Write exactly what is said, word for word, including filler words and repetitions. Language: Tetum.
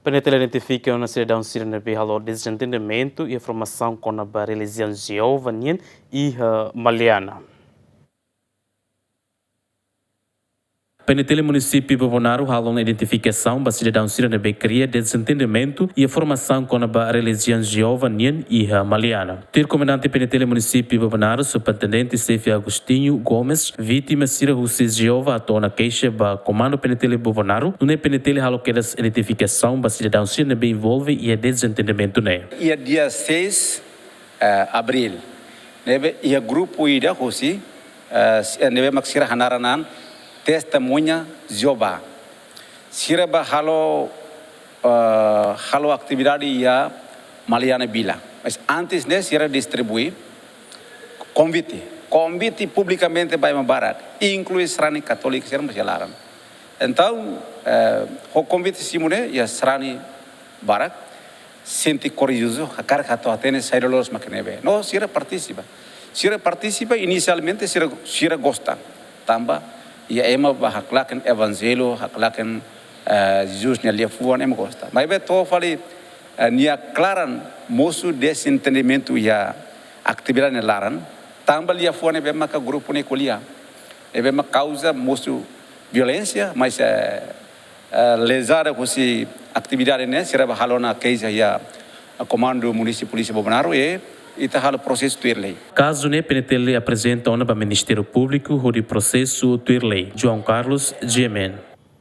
PNTL identifika ona sidadaun sira ne'ebé halo dezentendimentu iha informasaun kona-ba relijiaun Jeova nian iha Maliana. PNTL Munisípiu Bobonaro halo ona identifikasaun ba sidadaun sira ne'ebé kria dezentendimentu iha informasaun kona-ba relijiaun Jeova nian iha Maliana. Tuir Komandante PNTL Munisípiu Bobonaro, Superintendente Xefe Agostinho Gomes, vítima sira husi Jeova atu ona keixa ba Komandu PNTL Bobonaro, nune'e PNTL halo kedas identifikasaun ba sidadaun sira ne'ebé envolve iha dezentendimentu ne'e. Iha dia seis, eh, abril, ne'ebé iha grupu ida husi, eh, si-, eh, ne'ebé mak sira hanaran an Testemunha Jeova. Sira bá halo, eh, halo atividade iha Maliana Vila. Mas antes ne'e sira distribui konvite, konvite publikamente ba ema barak, inklui sarani katólika sira mós iha laran. Entaun, eh, ho konvite simu ne'e iha sarani barak sente kuriozu, hakarak atu hatene saida loloos mak ne'ebé. No, sira partisipa. Sira partisipa inisialmente sira, sira gosta. Tanba iha ema bá haklaken evanjellu, haklaken, eh, Jesus nia liafuan, ema gosta. Maibé to'o fali, eh, nia klaran mosu dezentendimentu iha atividade nia laran, tanba liafuan ne'ebé maka grupu ne'e ko'alia, ne'ebé mak kauza mosu violénsia, mas, eh, eh, lezada husi atividade ne'e, sira bá halo ona keixa iha, eh, Komandu Munisípiu Polísia Bobonaro, i ita halo prosesu tuir lei. Kazu ne'e PNTL aprezenta ona ba Ministériu Públiku hodi prosesu tuir lei. João Carlos, G M N.